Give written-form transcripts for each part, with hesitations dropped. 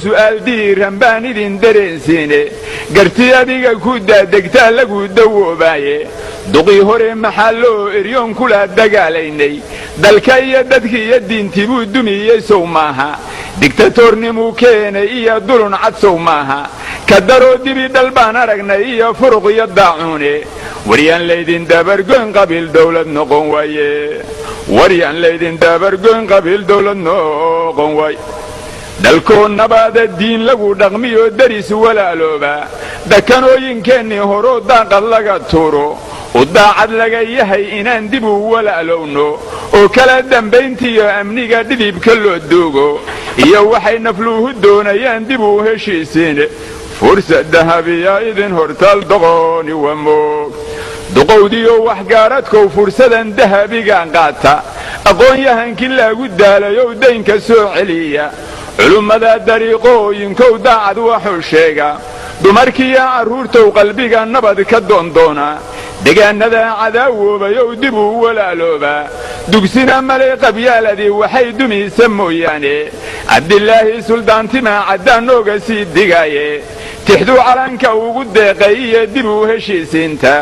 Su'aal diiran baan idin dareensiine, garti adiga ku daadegtaa lagu dawoobaaye. Duqii hore maxaa loo eryoon kula dagaalaynay? Dalka iyo dadki iyo diintii buu dumiyey, sow maaha? Digtatoornimuu keenay iyo dulun cad, sow maaha? Ka daroo dibi dhal baan aragnay iyo furuq iyo daacuune. Waryaan laydin dabargoyn, qabiil dawlad noqon waaye. Waryaan laydin dabargoyn, qabiil dawlad noqon waaye. Dalkoo nabaada, diin lagu dhaqmiyo, deris walaalooba, dakanooyinkeennii horoo daaqad laga tuuro, u daacad laga yahay inaan dib u walaalowno, oo kala dambayntiiyo amniga dhidibka loo duugo, iyo waxay nafluuhu doonayaan dib u heshiisiin. Fursad dahabiya idin hortaal, doqoni waa moog. Duqowdiyo waxgaaradkow, fursadan dahabigan qaata. Aqoon-yahankii laagu daalayow, daynka soo celiya. Culummada dariiqooyinkow, daacad waxuu sheega. Dumarkiiyo carruurtow, qalbiga nabad ka doondoona. Degaannada cadaawoobay dib u walaaloobaa. Dugsina malay qabyaaladii waxay dumiisa mooyaane. Cabdilaahi Suldaantimaa caddaan nooga sii digaaye. Tixduu calanka ugu deeqay iyo dib u heshiisiinta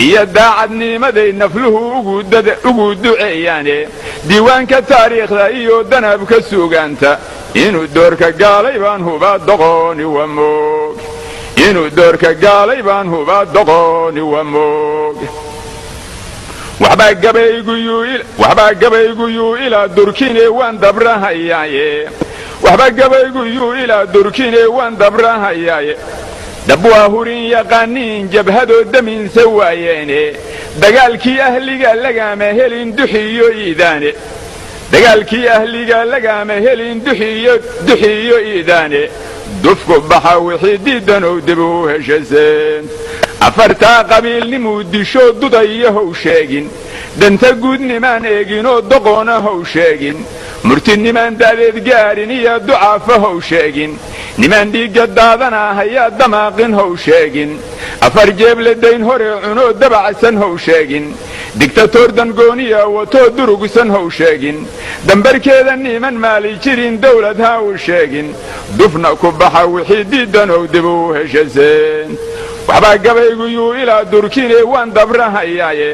iyo daacadnimaday nafluhu ugu duceeyaane. Diiwaanka taariikhda iyo danabka suugaanta inuu doorka gaalay baan hubaa, doqoni waa moog. Inuu doorka gaalay baan hubaa, doqoni waa moog. Waxbaa gabaygu yuu ilaa durkine, waan dabrahayaaye. Waxba gabaygu yuu ilaa durkine, waan dabrahayaaye. Dab waa hurin yaqaaniin jabhadoo daminsa waayeene. Dagaalkii ahliga lagama helin duxiyo iidaane. Dagaalkii ahliga lagama helin duxiyo iidaane. Dufku baxa wixii diidanow dib u heshaseen. Afartaa qabiilnimuu disho dudayo how sheegin. Danta guudnimaan eeginoo doqoona how sheegin. Murtinimaan daadeed gaarin iyo ducaafa how sheegin. Nimaan dhiigga daadana hayaa damaaqin how sheegin. Afar jeeble dayn hore cunoo dabacsan how sheegin. Digtatoor dangooniya watoo durugsan how sheegin. Dambarkeeda niman maali jirin dawlad ha u sheegin. Dufna ku baxa wixii diidanow dib u heshaseen. Waxbaa gabaygu yuu ilaa durkine, waan dabrahayaaye.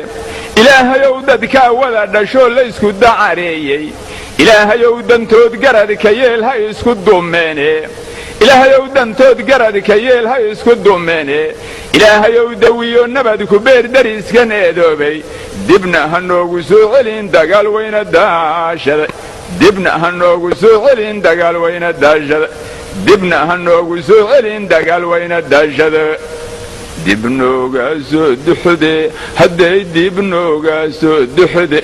Ilaahayow dadkaa wada dhashoo laysku dacareeyey, Ilaahayow dantood garadka yeel, ha isku dumeene. Ilaahayow dantood garadka yeel, ha isku dumeene. Ilaahayow dawiyo nabad ku beer dariskan eedoobay. Dibna ha noogu soo celin dagaal weyna daashaday. Dibna ha noogu soo celin dagaal weyna daashaday. Dibna ha noogu soo celin dagaal weyna daashada. Dib nooga soo duxde hadday, dib nooga soo duxde,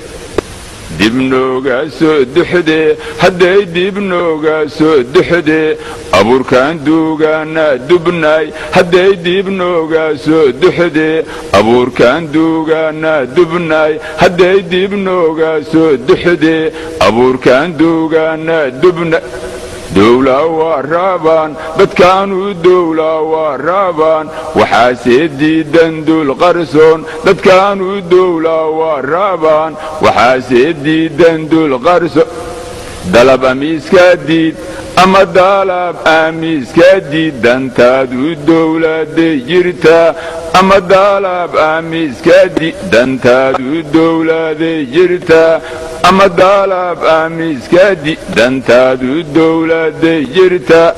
dib nooga soo duxde hadday, dib nooga soo duxde. Abuurkaan duugaana dubnaay hadday, dib nooga soo duxde. Abuurkaan duugaana dubnaay hadday, dib nooga soo duxde. Abuurkaan duugaana dubna. Dowla waa raabaan dadkaanu, dowla waa raabaan, waxaase diidan dul qarsoon. Dadkaanu dowla waa raabaan, waxaase diidan dul qarsoon. Dalab amiiska diid ama dalab amiiska diid, dantaadu dowladay jirtaa. Ama dalab amiiska diid, dantaadu dowladay jirtaa. Ama dalab amiiska diid, dantaadu dowladay jirtaa.